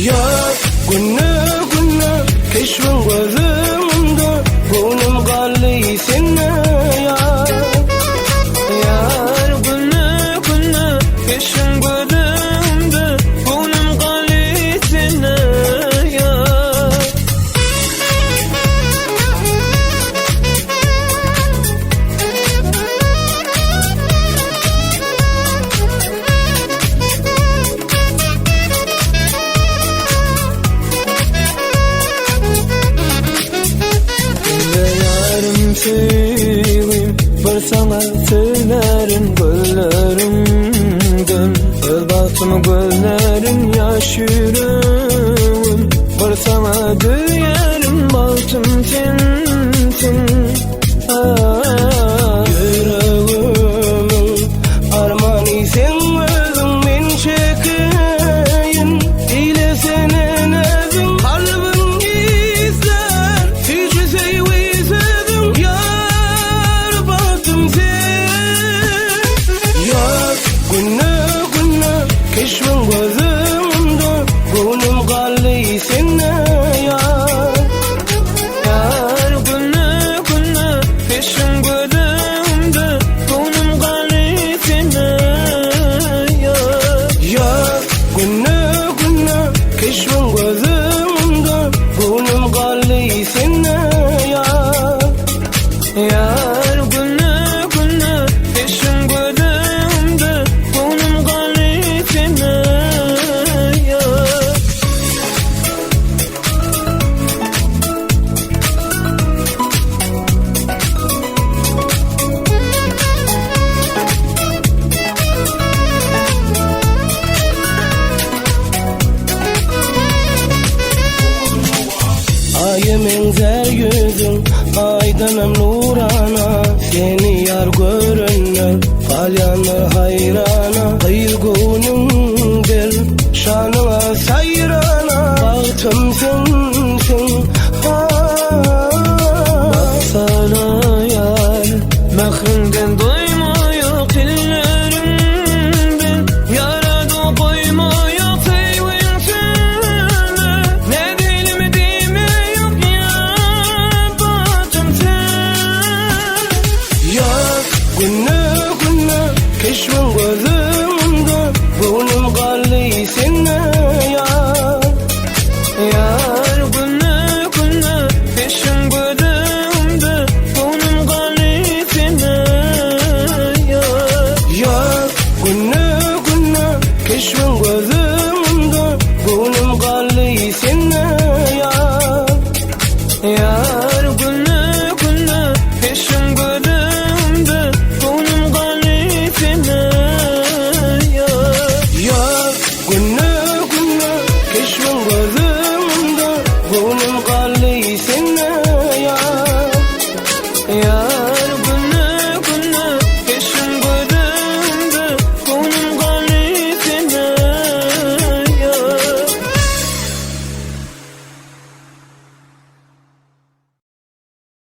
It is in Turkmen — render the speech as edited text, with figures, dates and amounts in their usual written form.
Ýar, günde-günde keşbiň gözümde, Göwnüm galdy sende ýar. Ýar, günde-günde keşbiň gözümde, Göwnüm galdy sende ýar. Diňle ýarym söýgim, bir saňa sözlärin gözlerimden. Öz bagtymy gözlärin ýaş ýüregim, bir saňa düzýärin bagtym sensiň. Ah. Ýüregimiň armany seň özüň men çekeýin Eýlesene näziň kalbym islär Süýji söýgi sözüň ýar bagtym sen Ýar günde-günde keşbiň gözümde Göwnüm galdy sende ýar. Ýar günde-günde keşbiň gözümde Göwnüm galdy sende ýar. Ýar günde-günde keşbiň gözümde Göwnüm galdy sende ýar. Ýar günde-günde keşbiň gözümde Göwnüm galdy sende ýar. Aýa meňzär ýüzüň, aýdanam.